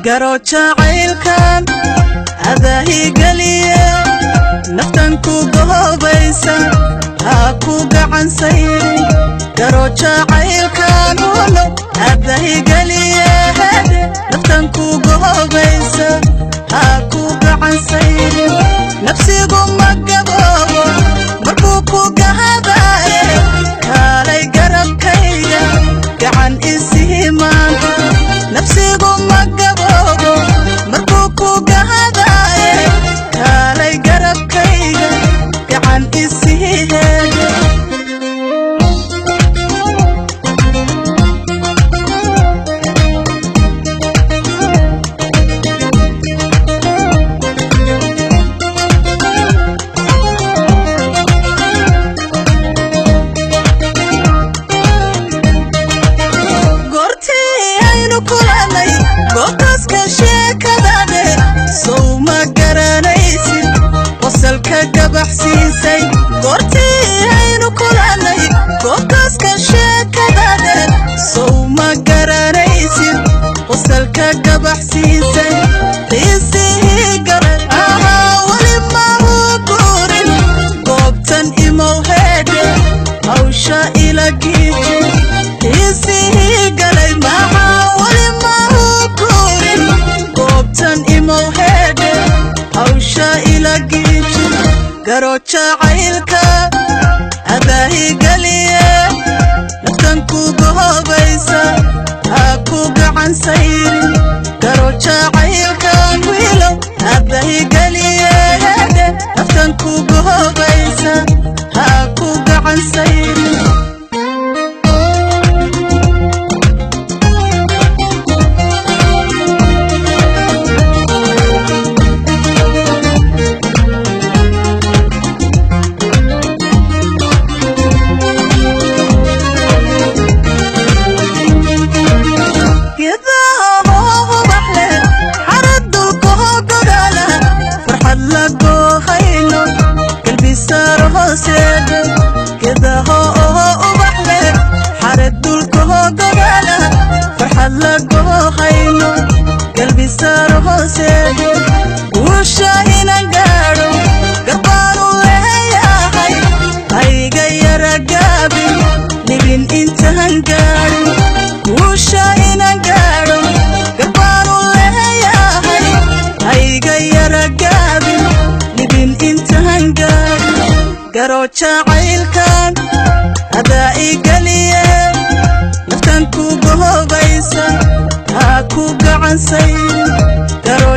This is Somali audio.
Garo jacaylkan adaa igaliye, naftan ku gohobaysa ha ku gacansayrin. Garo jacaylkan uno adaa igaliye, naftan ku gohobaysa ha ku gacansayrin. Nafsigu ma gaboobo markuu ku gahadaaye, kaalay garabkayga gacan isii maanta. Nafsigu ma gaboobo markuu ku gahadaaye, kaalay garabkayga gacan isii heege. Goortii aynu kulanay goobtaaska sheekadadhe, sow ma garanaysid qosalka gabaxsiisay? Goortii aynu kulanay goobtaaska sheekadadhe, sow ma garanaysid qosalka gabaxsiisay? Qiisihii galay ahaa weli mahu guurin, goobtan imow heedhe, hawsha ila giiji. Qiisihii galay maxaa weli mahu guurin, goobtan imow heedhe, hawsha ila giiji. Garo jacaylka adaa igaliye, naftan ku gohobaysa ha ku gacansayrin. Garo jacaylkan wiilow adaa igaliye hedhe, naftan ku gohobaysa ha ku gacansayrin. Geedaha ubax leh, xaradulkaho gogaala, farxad la goohayno galbisaaro hooseeda. Geedaha oo ubax leh, xaradulkaho gogaala, farxad la goohayno galbisaaro hooseeda. Guusha inan gaadho garbaanu leeyahay, hayga yara gaabin libin intaan gaadhin. Guusha inan gaadho garbaanu leeyahay, hayga yara gaabin libin intaan gaadhin. Garo jacaylkan adaa igaliye, naftan ku gohobaysa ha ku gacansayrin. Garo.